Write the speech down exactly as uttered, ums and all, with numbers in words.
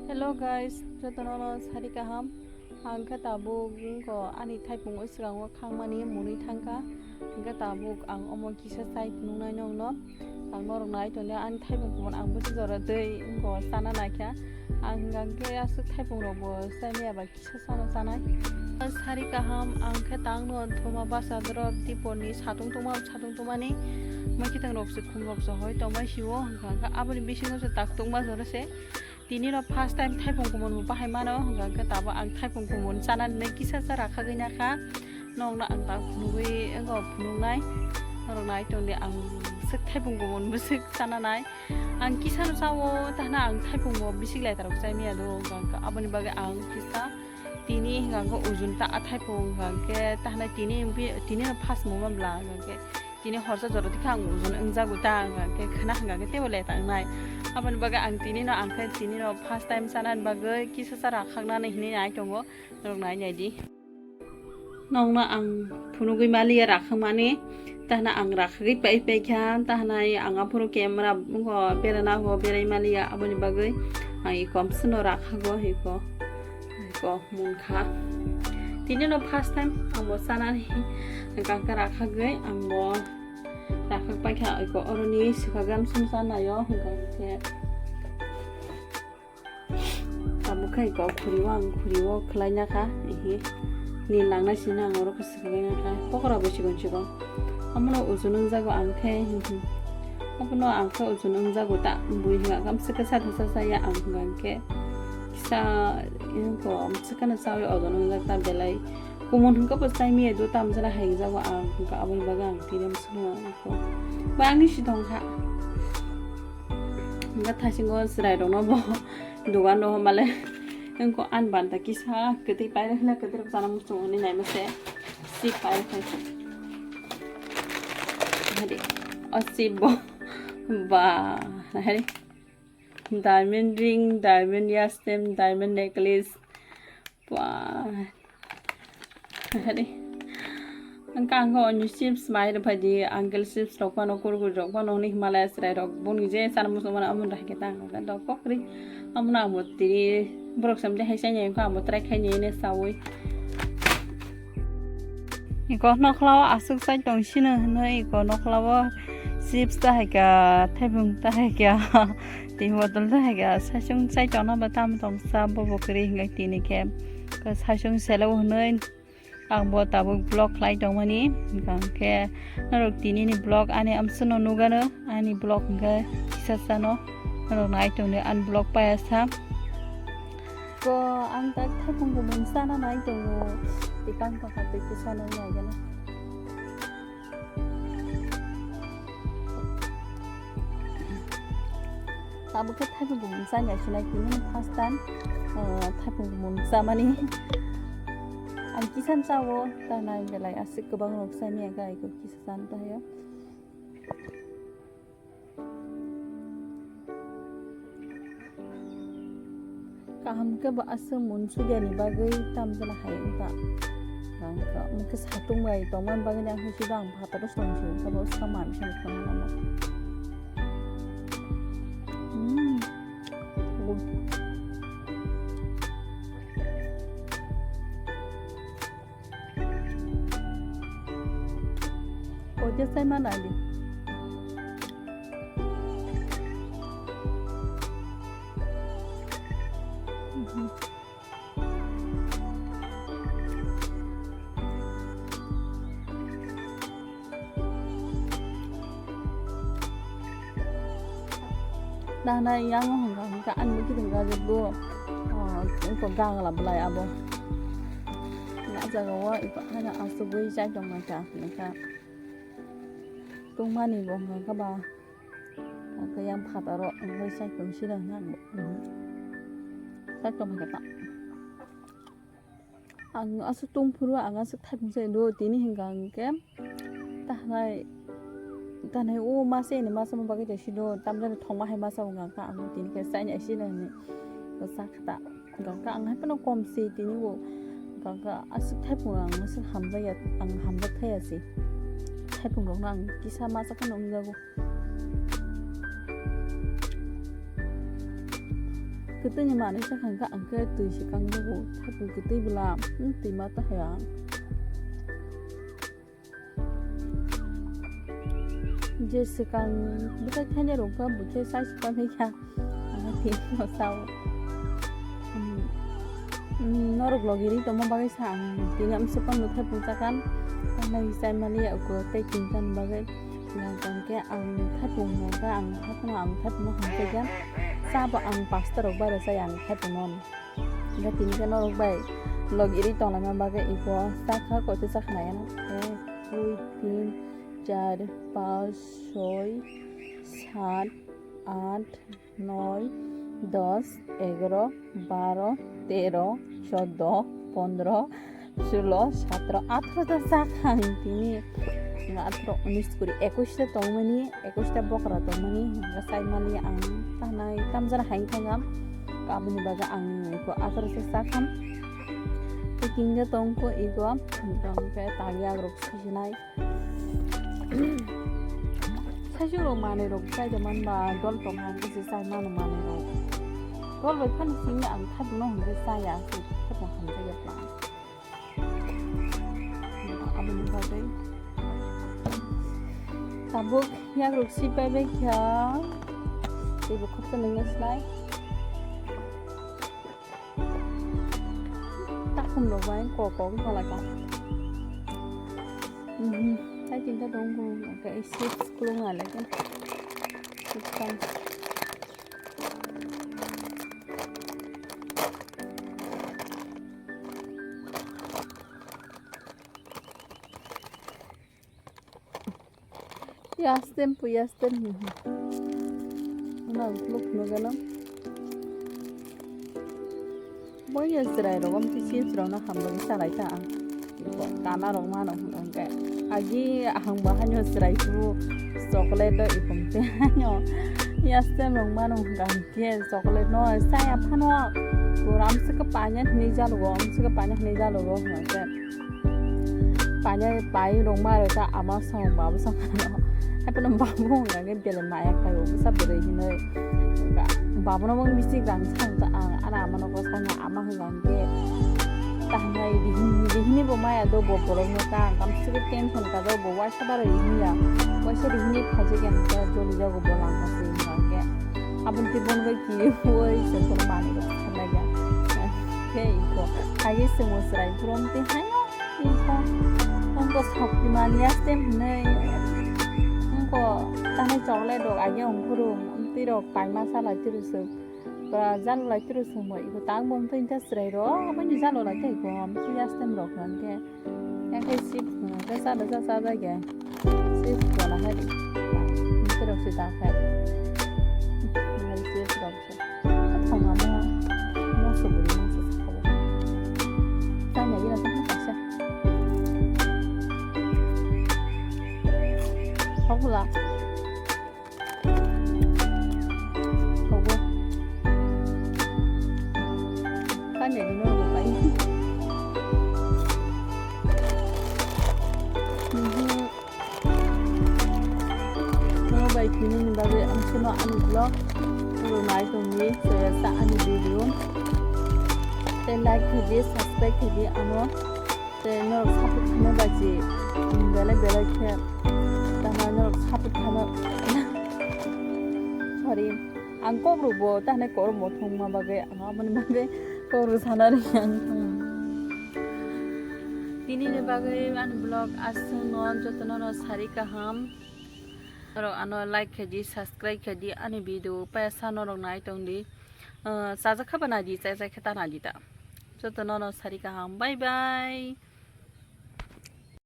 Hello guys, jotono no sari kaham. Ang khe tabuk wngkha ani thaipung o swkango khangmani mwnwi thangkha. Hwnkhe tabuk ang omo kisa chai phunuknai nokno. Ang norok nai tongdi ani thaipung kumun ang bwswk jora twi wngkha chana naikha. Ang hwnkha khe aswk thaipung rokbo chai maya bai kisa chana chanai. Sari kaham ang khe tangno thuma basa dorop tiponi satung tungma satung tungmani. Mwkhitang rok se khum rok se hoi tongmai sio hwnkha khe aboni bisingo se tak tungma jora se. Tini no first time thaipung kumun bo bahai mano, hwnkha khe tabuk ang thaipung kumun chanani kisa cha rakhagwi nakha. Nokno ang tak phunugwi wngkha phunuknai. Norok nai tongdi ang swk thaipung kumun bwswk chananai. Ang kisa no chao, tahna ang thaipung bo bisik lai tarok chai maya do, hwnkha khe aboni bagwi ang kisa tini hwnkha khe ujun ta thaipung hwnkha khe tahna tini, tini no first muma bla hwnkha khe. Tini horsa jora tikha ang ujun wngjago ta, hwnkha khe khwna hwnkha khe teibo leta wngnai. Aboni bagwi ang tini no, ang khe tini no first time chanani bagwi kisa cha rakhaknani hinwi nai tongo, norok nai nai di. Nokno ang phunugwi maliya rakhakmani, tahna ang rakhagwi pai pai kha, tahna ang aphuru camera wngkha berana ho berai maliya, aboni bagwi ang eko amswkno rakhago eko. Ko munkha. Tini no first time ang bo chanani hwnkha khe rakhagwi ang bo rakhak paikha eko oroni swkagwi amswkno chanaio hwnkha khe tabuk khe eko khuriwo ang khuriwo khwlaina kha ehe ni langnai sini ang oro khe swkagwi nakha pokora bo chikon chikon. Omono ujun wngjago ang khe, hmm, hmm. Obono ang khe ujun wngjago ta, bui hwnka khe amswk khe sa thasa saya ang hwnka khe kisa, eh, ko amswk kheno chawi ojol wngjak ta belai. Kumun hwnka bo chai maya do, tamo jani hai wngjago ang hwnka, aboni bagwi ang tini amswk no ko. Ba angni si thong kha. Hwnka thaisingo chwrai rokno bo dogan rohor male. Wngko ani banta kisa kwtwi pairwk hwnwi kwtwirok chana muchungo hinwi naima se. Sip pairwk hai se. Hari. O sip bo. Ba. Hari. Diamond ring, diamond yastem, diamond necklace. Ba. Hari. Ang kha ang kha onyo chips mai rw phaidi, uncle chips rok phano, kurkure rok phano, hwnwi Himalaya chwrai rok boni je chana muchung mano, amoni hai khe ta ang kha dok kokri. Amono ang bo tini borok sam de hai chai nai, ang kha ang bo try khai nai ne chawi. Iko nokhlao aswk chai tong sino hwnwi, iko nokhlao chips ta hai kha, thaipung ta hai kha, twi botol ta hai kha, saichung chai tongna ba tamo tong sa bobo kwrwi hwnkhe tini khe, saichung selo hwnwi. Ang bo tabuk vlog khlai tongmani, hwnkha hwnkhe norok tini ni vlog ani amswkno nugano, ani vlog hwnkhe kisa sano norok nai tongdi ani vlog paya sa. Ko ang tak thaipung kumun sana nai tongo, tikang tongkha tei kisa no nai gana. Tabuk khe thaipung kumun chani asinai tini first time, ah, thaipung kumun chamani. Ang kisa chao, tanai belai aswk kwbang rok chani aka eko kisa chan tahaio. Kaham khe bo aswk mun sugya ni bagwi tamjani hai wngkha. Ang kha, omo khe satung bai tongmani bagwi ang khe sido ang phataro songsi wngkha bo saman khe tongmani. Hmm. Oja sai mana di. Nana yang hongka hongka an miki dong ga jebo. Oh, ko gangla belai abo. Na jaga wo iko hana asugwi chai tong mata neka. Tungmani bo hongka ba. Ang khe yang phataro wngwi chai tong sida hwnwi ang bo. Chai tong khe ta. Ang aswk tong phuru ang aswk thaipung chai do tini hwnkha hwnkhe tahnai tahnai o masa ni masa bagwi tei sino tamjani thongma hai masa wngkha ang tini khe chaini sino hinwi sa kha ta. Hwnkha ang hai phano kom se tini bo hwnkha aswk thaipung ang aswk hamjakya ang hamjak thaya se thaipung rokno ang kisa masa kheno wngjago. Kwtwini manwi sakha hwnkhe ang khe twi se kangjago, thapung kwtwi bwla, hmm, twi ma tahai ang. Je swkang bwsai thainai rok kha, bo khe sai se pai kha. Ang twi no sao. Hmm, hmm, norok logi ri tongma bagwi sa ang tini amsukang no thapung chakan. Ang nai chai mali ya uko tei tini chan bagwi. Yang tong khe ang thapung no kha, ang thapung, ang thapung no hamjagya. Sabo ang pasta rok bai rw chai ang thapung no. Hingke tini khe norok bai log iri tonglaima bagwi iko sakha koito sakhnai ano. Ek, dui, tin, char, panch, soi, sat, at, noi, dos, egaro, baro, tero, choddo, pondro, sulo, satro, athro ta sakha ang tini. Athro, unis, kuri, ekush ta tongmani. Ekush ta bokra tongmani hwnka saimani ang tanai tamjani hai thangam aboni bagwi ang iko asar se sakham. Tei kinga tongko iko tongkhe tagi agrok sijinai. Saisuk rok manwi rok chai da manba dol tong hwn khe se chai mano manwi rok. Dol bai phano simi ang thadung no hwn khe chaya se thadung hamjak ya plang. Aboni bagwi tabuk yakrok si pai bai kha. Teibo khoksa nangya slai. Takhum rok bai kok kok wngkha lai ka. Mhm. Tai tinta dong bung, oke, chips kulung lai ka. Chips kan. Yastem pu yastem. Ana look no ganam. Boya chwrai rok om kisi chwrai no hambai salai ta ang. Kana rok mano hwnkhe. Agi ang bahai no chwrai pu chocolate do ikum te ano. Yastem rok mano hwnkhe. Khe chocolate no chaya phano pura amswk paina hinwi jalogo, amswk paina hinwi jalogo hwnkhe. Paina pai rwngma rwkha ama song babu song ano. Haiphano babu hwnkha khe belai maya khlaio bwsa bwrwi hinwi. Babuno mung bisi rang sang ta ang, ano amano ko sanya ama hwnkha khe. Tahnai rihini, rihini bo maya do bo borokno ta ang kamswk tension ka do bo waisa bara rihini ya. Waisa rihini phaijak ya hwnkhe joli jago bo langma se hwnkha khe. Aboni twi bon bai kiui se kono manwi rok sanai ya. Khe iko. Hage se mo chwrai brom twi haino iko. Ongko Shaktiman yastem hinwi. Ongko tanai chocolate rok age ongkhoro. Twi rok paima sala twi rok se. Pura jalo lai twi rok se mo. Iko tang bom twi ta chwrai rok. Aboni jalo lai tei iko. Twi yastem rok hwnkhe. Yang khe chips no, khe sa da sa sa da khe. Chips wala hari. Ini terus sih tak khe. Ini chips rok sih. Kok nggak mau? Mau sebelum mau sesuatu. Tanya gila sama kasih. Kok lah? Ogo. Kanya di nogo pai. Mhm. Nogo bai kini ni bagwi ang sino ani vlog. Puro nai tongni, soya sa ani video. Te like khaidi, subscribe khaidi ano. Tei norok support khaima bai se belai belai khe tamo norok support khaima. Sorry, ang kok rwbo tamo kok rwbo thwngma bagwi ang aboni bagwi kok rw sana ri ang. Tini ni bagwi ani vlog aswk no joto no sari kaham. Norok ano like khaidi, subscribe khaidi ani video paya sa norok nai tongdi. Ah, chajak kha ba nadi, chajak khe ta nadi ta. Joto no sari kaham. Bye bye.